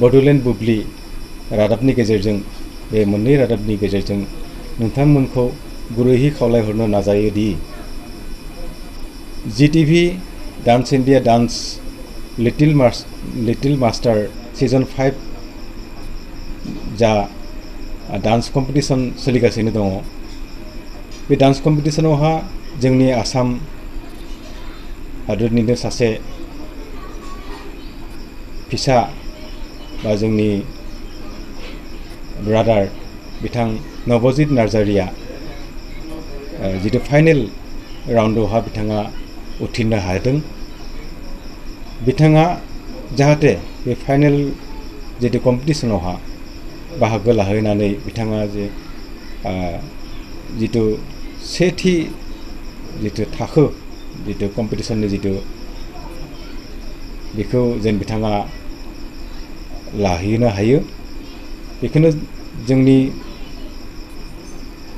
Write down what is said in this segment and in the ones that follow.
बड'लेण्ड बुब्लि रादाबनि गेजेरजों बे मोननै रादाबनि गेजेरजों नोंथांमोनखौ गुरैयै खावलायहरनो नाजायो दि GTV dance India dance little master season 5 जा डांस कम्पिटिशन सोलिगासिनो दङ बे डांस कम्पिटिशनावहा जोंनि आसाम हादोरनिनो सासे फिसा बा जोंनि ब्रादार बिथां नवजित नार्जारिया जितु फाइनेल राउन्डआवहा बिथाङा उथ्रिनो हादों बिथाङा जाहाथे बे फाइनेल जितु कम्पिटिशनावहा बाहागो लाहैनानै बिथाङा जे जितु सेथि जितु थाखो जितु कम्पिटिशननि जितु बेखौ जेन बिथाङा लाहैनो हायो बेखौनो जोंनि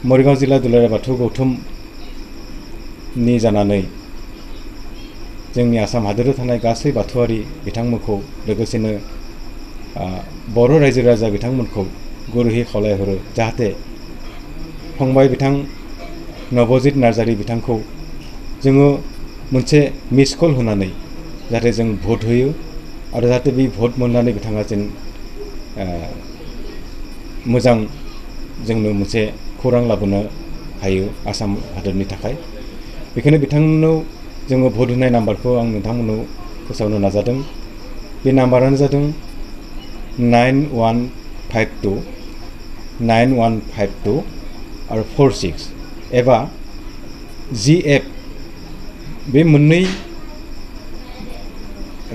मरिगाव जिल्ला दुलाराय बाथौ गौथुमनि जानानै जोंनि आसाम हादोराव थानाय गासै बाथौआरि बिथांमोनखौ लोगोसेनो बर' रायजो राजा बिथांमोनखौ गुरैयै खावलायहरो जाहाथे फंबाय बिथां नवजित नार्जारि बिथांखौ जोङो मोनसे मिस कल होनानै जाहाथे जों भट होयो आरो जाहाथे बे भट मोननानै बिथाङा जेन मोजां जोंनो मोनसे खौरां लाबोनो हायो आसाम हादोरनि थाखाय बेखायनो बिथांनाव जोङो भट होनाय नाम्बारखौ आं नोंथांमोननाव फोसावनो नाजादों बे नाम्बारानो जादों 9152 आरो 46 एबा GF बे मोननै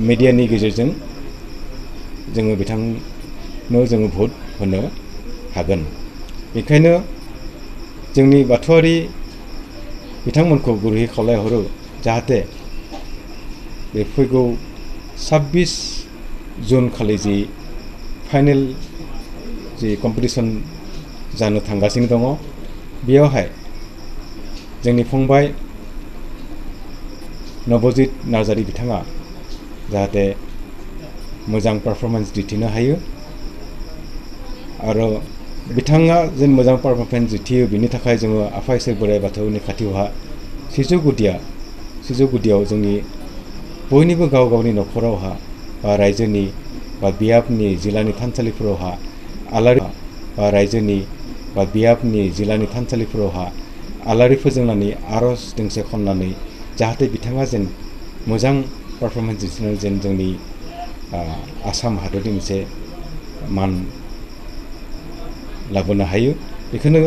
मिडियानि गेजेरजों जोङो बिथांनो जोङो भट होनो हागोन बेखायनो जोंनि बाथौआरि बिथांमोनखौ गुरैयै खावलायहरो जाहाथे बे फैगौ 26 जुन खालि जि फाइनेल जि कम्पिटिशन जानो थांगासिनो दङ बेयावहाय जोंनि फंबाय नवजित नार्जारि बिथाङा जाहाथे मोजां पारफरमेन्स दिन्थिनो हायो आरो बिथाङा जेन मोजां पारफरमेन्स दिन्थियो बिनि थाखाय जोङो आफा इसोर बोराइ बाथौनि खाथियावहा सिजौ गुदियाव जोंनि बयनिबो गाव गावनि न'खरावहा बा रायजोनि बा बियाबनि जिल्लानि थानसालिफोरावहा आलारि बा रायजोनि बा बियाबनि जिल्लानि थानसालिफोरावहा आलारि फोजोंनानै आर'ज दोंसे खननानै जाहाथे बिथाङा जेन मोजां पारफरमेन्स दिन्थिनानै जेन जोंनि आसाम हादरनि मोनसे मान लाबोनो हायो बेखौनो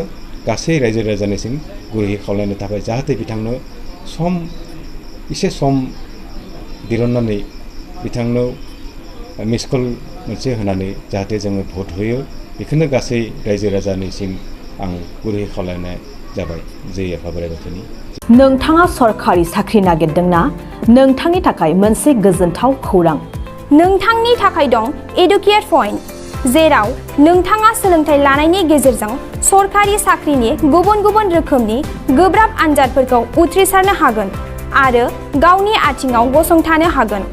गासै रायजो राजानिसिम गुरैयै खावलायनो थाखाय जाहाथे बिथांनो एसे सम दिरुननानै बिथांनो मिस कल मोनसे होनानै जाहाथे जोङो भट होयो बेखौनो गासै रायजो राजानिसिम आं गुरैयै खावलायनाय जाबाय जै आफा बोराइ बाथौनि नोंथाङा सरखारि साख्रि नागिरदोंना नोंथांनि थाखाय मोनसे गोजोनथाव खौरां नोंथांनि थाखाय दं एडुकेट पइन्ट जेराव नोंथाङा सोलोंथाइ लानायनि गेजेरजों सरखारि साख्रिनि गुबुन गुबुन रोखोमनि गोब्राब आनजादफोरखौ उथ्रिसारनो हागोन आरो गावनि आथिङाव गसंथानो हागोन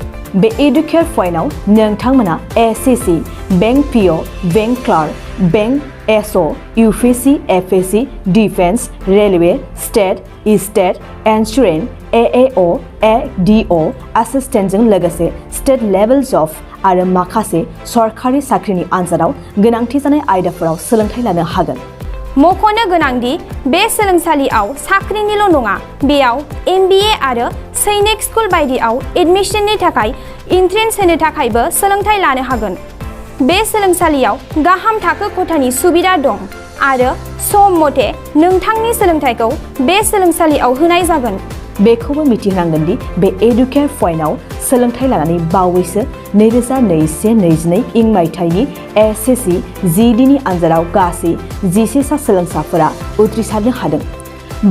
बे एडुकेट पइन्टआव नोंथांमोना SCC bank PO bank clerk bank SO UPC FAC defence railway state insurance AAO ADO एसिस्टेन्टजों लोगोसे स्टेट लेभेल जब आरो माखासे सरखारि साख्रिनि आनजादाव गोनांथि जानाय आयदाफोराव सोलोंथाइ लानो हागोन मख'नो गोनांदि बे सोलोंसालियाव साख्रिनिल' नङा बेयाव MBA आरो सैनिक स्कुल बायदियाव एडमिशननि थाखाय एन्ट्रेन्स होनो थाखायबो सोलोंथाइ लानो हागोन बे सोलोंसालियाव गाहाम थाखो खथानि सुबिदा दं आरो सम मथे नोंथांनि सोलोंथाइखौ बे सोलोंसालियाव होनाय जागोन बेखौबो मिथिनांगोन दि बे एडुकेट पइन्टआव सोलोंथाइ लानानै बावैसो 2021-22 इं मायथाइनि SSC GDनि आनजादाव गासै 11 सा सोलोंसाफोरा उथ्रिसारनो हादों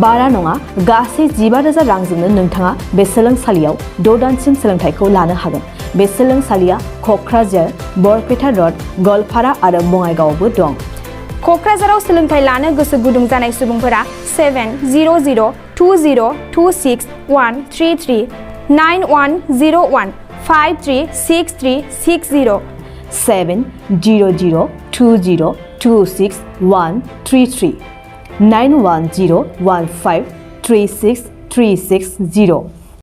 बारा नङा गासै 15,000 रांजोंनो नोंथाङा बे सोलोंसालियाव 6 दानसिम सोलोंथाइखौ लानो हागोन बे सोलोंसालिया क'क्राझार बरपेटा रड गलपारा आरो बङाइगावआवबो दं क'क्राझाराव सोलोंथाइ लानो गोसो गुदुं जानाय सुबुंफोरा 70020261133 9101536360 9101533133